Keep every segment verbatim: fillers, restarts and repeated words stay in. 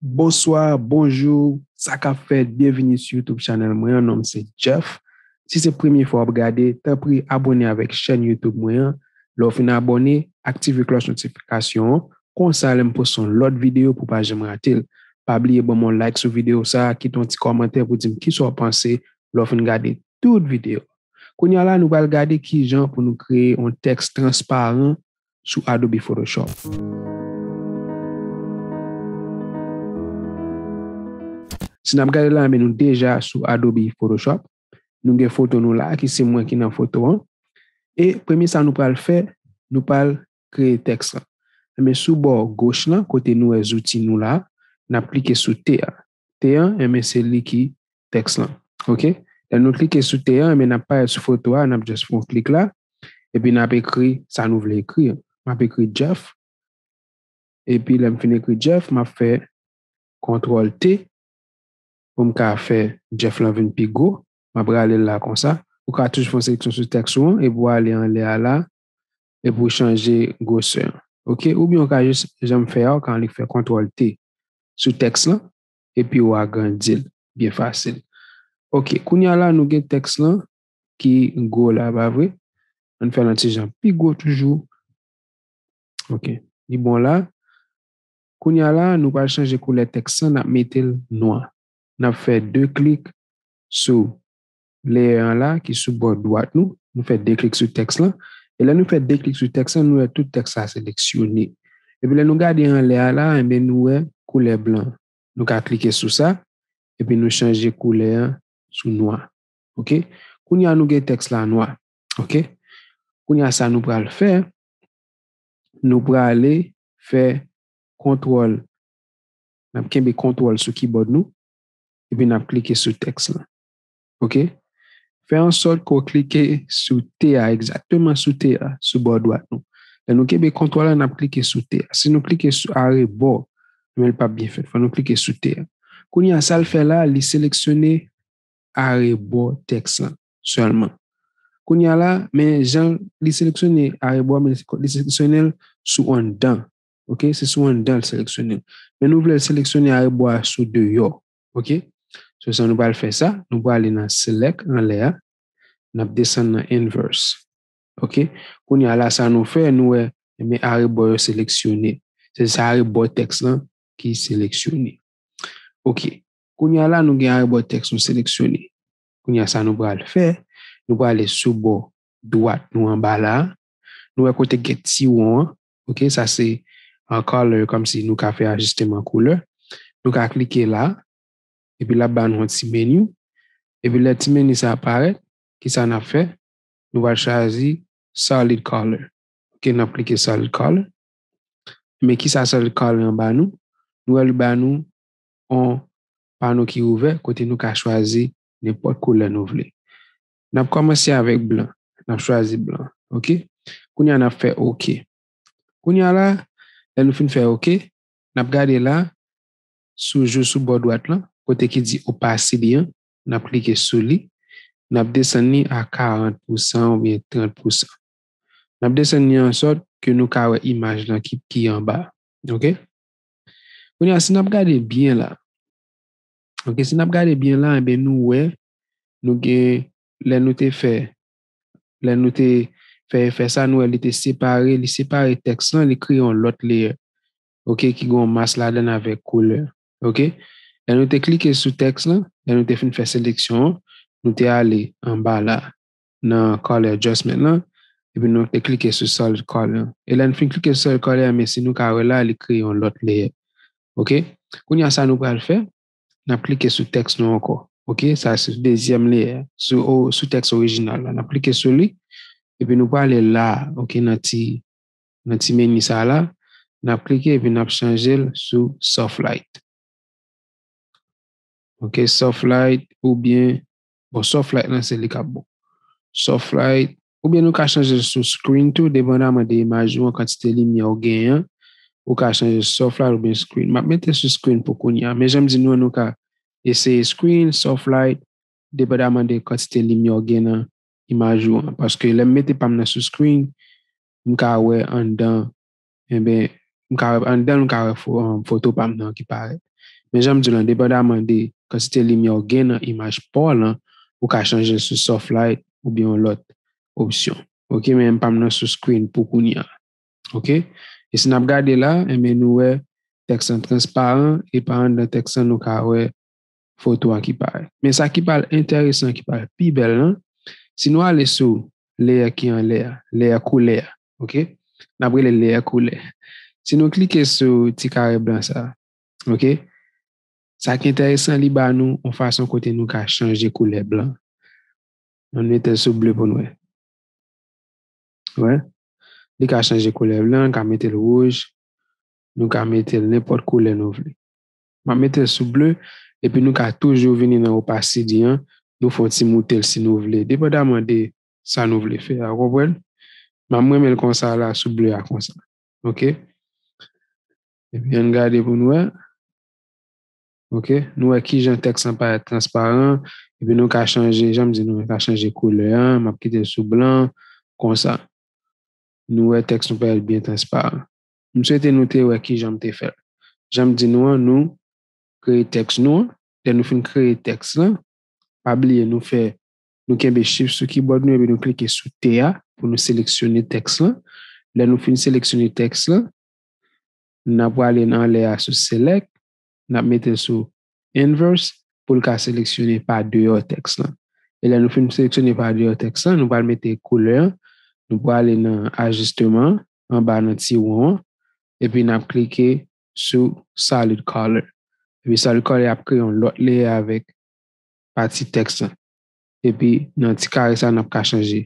Bonswa, bonjou, sa k ap fèt? Byenvini sou YouTube channel mwen an, non m se Jeff. Si se premye fwa w ap gade, tanpri abòne avèk chèn YouTube mwen an. Lè w fin abòne, aktive klòch notifikasyon an, konsa lè m poste yon lòt videyo pou w pa janm rate l. Pa bliye ban m yon like sou videyo sa a, kite yon ti kòmantè pou di m kisa w panse lè w fin gade tout videyo. Kounye a la, nou pral gade kijan pou nou kreye yon tèks transparan sou Adobe Photoshop. Si n ap gade la, men nou deja sou Adobe Photoshop. Nou gen foto nou la, ki se mwen ki nan foto an. E premye sa nou pral fè, nou pral kreye tèks lan. Men sou bò goch lan, kote nou wè zouti nou la, n ap klike sou T a. T a, men se li ki tèks lan. Oke? Lè nou klike sou T a, men n ap parèt sou foto a, n ap just fè yon klik la, epi n ap ekri sa nou vle ekri. M ap ekri Jeff, epi lè m fin ekri Jeff, m ap fè kontwòl T pou m ka fè Jeff lan vin pi gwo. M ap rale l la konsa. Ou ka toujou fè yon seleksyon sou tèks ou an, epi w ale anlè a la, epi w chanje gwosè an. Oke? Oubyen w ka jis, jan m fè a, w ka annik fè kontwòl T sou tèks lan, epi w agrandi l byen fasil. Oke, kounye a la, nou gen tèks lan ki gwo la, pa vre? Ann fè l yon ti jan pi gwo toujou. Oke, li bon la. Kounye a la, nou pral chanje koulè tèks lan, n ap mete l nwa. N ap fè de klik sou layer an la, ki sou bò dwat nou. Nou fè de klik sou tèks lan. E lè nou fè de klik sou tèks lan, nou wè tout tèks la seleksyone. Epi lè nou gade anlè a la, enben nou wè koulè blan. Nou ka klike sou sa, epi nou chanje koulè an sou nwa. Oke? Kounye a nou gen tèks la nwa. Oke? Kounye a sa nou pral fè, nou prale fè kontwòl. N ap kenbe kontwòl sou kibòd nou, epi n ap klike sou tèks lan. Oke? Fè an sòt ke w klike sou T a, egzakteman sou T a, sou bò dwat nou. Lè nou kenbe kontwòl la, n ap klike sou T a. Si nou klike sou arebò, men l p ap byen fèt. Fò nou klike sou T a. Kounye a, sa l fè la, li seleksyone arebò tèks lan sèlman. Kounye a la, men jan li seleksyone arebò, men li seleksyone l sou anndan. Oke, se sou anndan l seleksyone l. Men nou vle l seleksyone arebò a sou deyò. Oke? So, sa nou pral fè sa, nou pral ale nan select anlè a, n ap desann nan inverse. Oke? Kounye a la, sa nou fè, nou wè, men arebò yo seleksyone. Se sa arebò tèks lan ki seleksyone. Oke. Kounye a la, nou gen arebò tèks nou seleksyone. Kounye a, sa nou pral fè, nou pral ale sou bò dwat nou anba la. Nou wè kote gen ti won an. Oke, sa se an color, kòmsi nou ka fè ajisteman koulè. Nou ka klike la, epi l ap ba nou yon ti meni. Epi lè ti meni sa a parèt, kisa n ap fè? Nou pral chwazi solid color. Oke, n ap klike solid color. Men kisa solid color an ba nou? Nou wè li ba nou yon pano ki ouvè kote nou ka chwazi nenpòt koulè nou vle. N ap kòmanse avèk blan. N ap chwazi blan. Oke? Kounye a n ap fè oke. Kounye a la, lè nou fin fè oke, n ap gade la, sou jou sou bò dwat lan, kote ki di opacity an, n ap klike sou li, n ap desann li a karant pousan oubyen trant pousan. N ap desann li an sòt ke nou ka wè imaj lan ki, ki anba. Oke? Kounye a, si n ap gade byen la, oke, si n ap gade byen la, enben nou wè, nou gen, lè nou te fè, lè nou te fè efè sa, nou wè li te separe, li separe tèks lan, li kreye yon lòt layer. Oke, ki gen yon mask ladan l avèk koulè. Oke? Lè nou te klike sou tèks lan, lè nou te fin fè seleksyon an, nou te ale anba la, nan color adjustment lan, epi nou te klike sou solid color. E lè n fin klike sou solid color, men si nou ka wè la, li kreye yon lòt layer. Oke? Kounye a sa nou pral fè, n ap klike sou tèks nou ankò. Oke? Sa se dezyèm layer. Sou, o, sou tèks orijinal la. N ap klike sou li, epi nou prale la, oke, nan ti, nan ti meni sa la, n ap klike epi n ap chanje l sou soft light. Oke, soft light oubyen, bon, soft light lan se li k ap bon. Soft light, oubyen nou ka chanje l sou screen tou, depandaman de imaj ou an, kantite limyè ou genyen an, ou ka chanje soft light oubyen screen. M ap mete sou screen pou kounye a, men jan m di nou an, nou ka eseye screen, soft light, depandaman de kantite limyè ou gen nan imaj ou an. Paske lè m mete pa m nan sou screen, m ka wè anndan, enben, m ka wè, anndan l, m ka wè fo-, um, foto pa m nan ki parèt. Men jan m di w lan, depandaman de kantite limyè w gen nan imaj pa w lan, ou ka chanje l sou soft light oubyen yon lòt opsyon. Ok, men m pa m nan sou screen pou kounye a. Ok? E si n ap gade la, enben nou wè tèks lan transparan, e pa anndan tèks lan nou ka wè foto a ki parèt. Men sa ki pral enteresan, ki pral pi bèl lan, si nou ale sou layer ki anlè a, layer koulè a, ok? N ap rele layer koulè. Si nou klike sou ti kare blan sa, ok? Sa ki enteresan, li ba nou yon fason kote nou ka chanje koulè blan. Ann mete l sou ble pou n wè. Wè? Li ka chanje koulè blan, nou ka mete l wouj, nou ka mete l nenpòt koulè nou vle. M ap mete l sou ble, epi nou ka toujou vini nan opacity an, nou fè yon ti moute l si nou vle, depandaman de sa nou vle fè a, ou konprann? Men mwen, m renmen l konsa la, sou ble a konsa. Ok? Epi ann gade pou n wè. Ok? Nou wè kijan tèks lan parèt transparan, epi nou ka chanje, jan m di nou, nou ka chanje koulè an, m ap kite l sou blan, konsa. Nou wè tèks nou parèt byen transparan. M swete nou te wè kijan m te fè l. Jan m di nou an, nou kreye tèks nou an. Lè nou fin kreye tèks lan, pa bliye nou fè, nou kenbe shift sou keyboard nou epi nou klike sou T a pou nou seleksyone tèks lan. Lè nou fin seleksyone tèks lan, n ap prale nan anlè a sou select, n ap mete l sou inverse pou l ka seleksyone pa deyò tèks lan. E lè nou fin seleksyone pa deyò tèks lan, nou pral mete koulè an, nou prale nan ajisteman an, anba nan ti won an, epi n ap klike sou solid color. Epi solid color ap kreye yon lòt layer avèk pati tèks lan. Epi nan ti kare sa, n ap ka chanje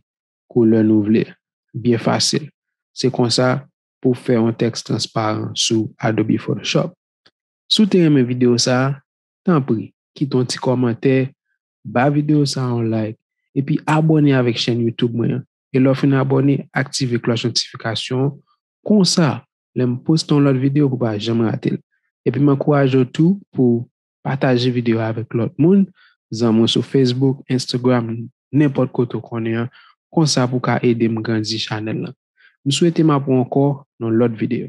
koulè nou vle. Byen fasil. Se konsa pou fè yon tèks transparan sou Adobe Photoshop. Si w te renmen videyo sa a, tanpri, kite yon ti kòmantè, ba videyo sa a yon like, epi abòne avèk chèn YouTube mwen an. E lè w fin abòne, aktive klòch notifikasyon an. Konsa, lè m poste yon lòt videyo, pou w pa janm rate l. Epi m ankouraje w tou pou pataje videyo a avèk lòt moun, zanmi w sou Facebook, Instagram, nenpòt kote w konnen an, konsa pou w ka ede m grandi chanèl lan. M swete m ap wè w ankò nan lòt videyo.